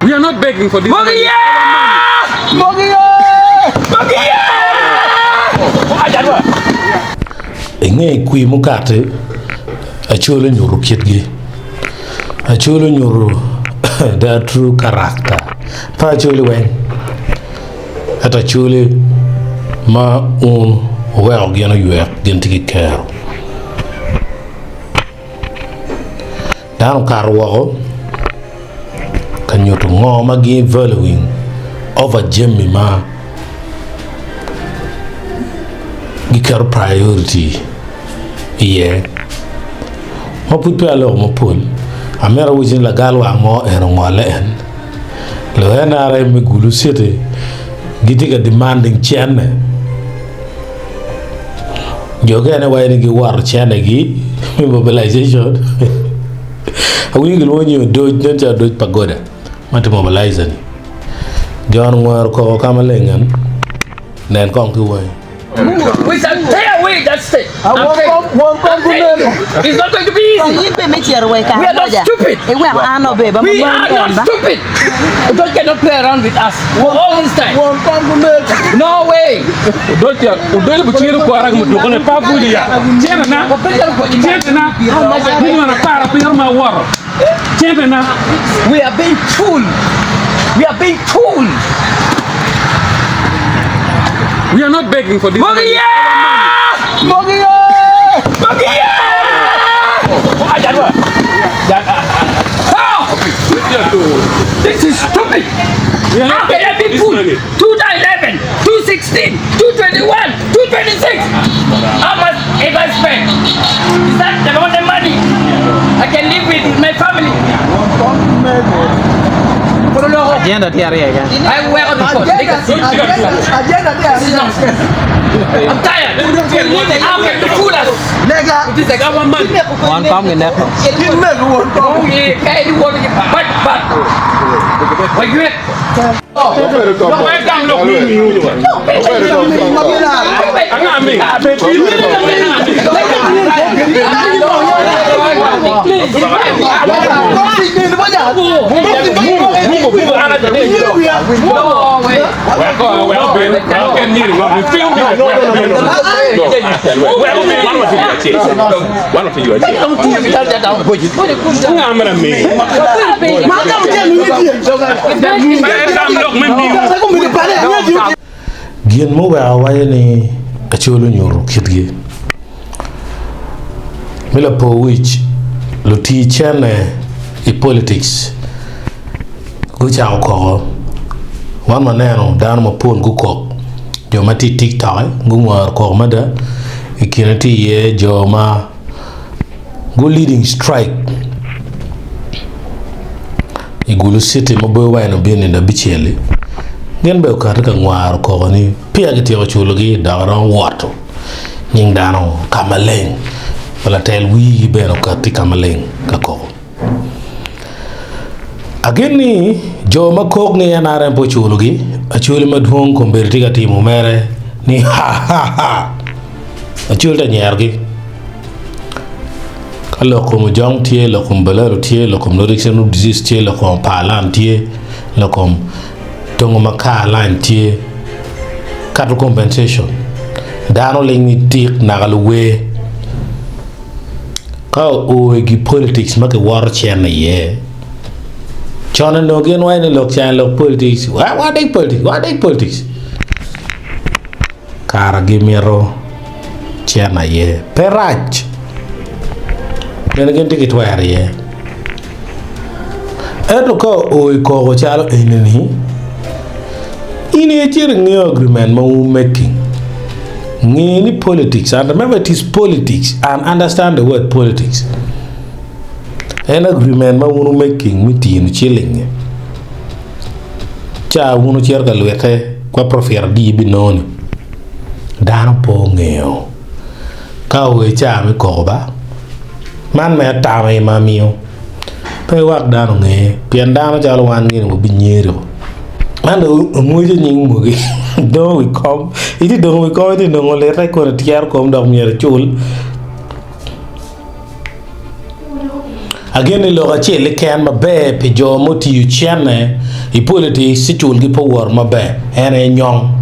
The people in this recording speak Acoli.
We are not begging for this money. I nge kwir mukati, Acholi onyuto kitgi. Acholi onyuto their true character. Pe Acholi weng, ento Acholi ma wun wuweko gin oywek gin tye ki kero. Dano okato woko ka nyuto ngo ma gin valuing over jami ma giketo priority iye. Ma pud peya aloko mapol, amito awaci ni lagal wang mo en ongole en. Lu NRM me Gulu City gitye ka demanding cene. Jo okene waco ni giwoto cenegi me mobilization. Awinyo gilwongo nying odoc, nen calo odoc pagoda ma tye mobilizer ni. Jon ongwero koko ka maleng en, nen kong ki wangi. We shall pay away that state. I'm saying, I'm saying, it's not going to be easy. In pe me cito wa i kare We are not moja stupid. iweko an obeba ma We mon are not en ba. stupid. Don't cannot play around with us for all this time. No way. Odoco buciro kwara ki mutukone pa budi ya. Cente na. Cente na. Million apar abiro ma awoto. Cente na. We are being fooled. We are being fooled. We are not begging for this money. This is stupid. We are How not can I begging be for this fooled? money. 2011, 2016, 2021, 2026. How much have I spent? Is that the amount of money I can live with my family? Agenda tye aryo keken. I work on the phone. This is nonsense. I'm tired. How can you fool us? This is Our money. Wan kom gineko. But, but, but you Gin muweko awaco ni Acholi onyuto kitgi me lapo wic luti cene i politics gucako koko wan waneno dano mapol gukok jo ma tye i tiktok gungwaro koko mada i kine tye iye jo ma gu leading strike i Gulu city ma Bobi Wine obino i nino abicel-li gin bene okati ka ngwaro koko ni peya kityeko culogi dok romo woto nying dano ka maleng ma latel wigi bene okati ka maleng ka koko. Agin ni jo ma kok ni NRM pe oculogi acwali madwong kombeddi tye ka timo mere ni ha ha ha acwali tye ka nyerogi. Ka lok kom ojong tye, lok kom balalo tye, lok kom Nordic syndrome disease tye, lok kom par lan tye, lok kom tongo makar lany tye, cattle compensation, dano ling ni tik naka luwer. Ka oo i gi politics ma kiwoto cen iye, con onongo gin waco ni lok can lok politics, wadeg politics, wadeg politics. Kara gimito cen aye pe rac bene gin tye ki twero iye ento ka oo i koko calo eni-ni in aye icito ingeyo agreement ma wu making nge ni politics and remember it is politics and understand the word politics en agreement ma wun wu making me tino ciling-ngi. Ca wun wucito ka lwite kwa profit adi ibinongo-ni? Dano pe ongeyo. Ka oo i ca me koko ba, man mere tam aye ma amiyo. Pe iwek dano onge, pien dano calo wan gini wabinyero. Man dong omwoco nying mogi dongo wi kom, itye dongo wi kom itye nongo lite kun ityero kom dok myero icul. Ageno ni lok acel keken maber pi jo ma otiyo cene i politics ci culgi pe owoto maber en aye nyong.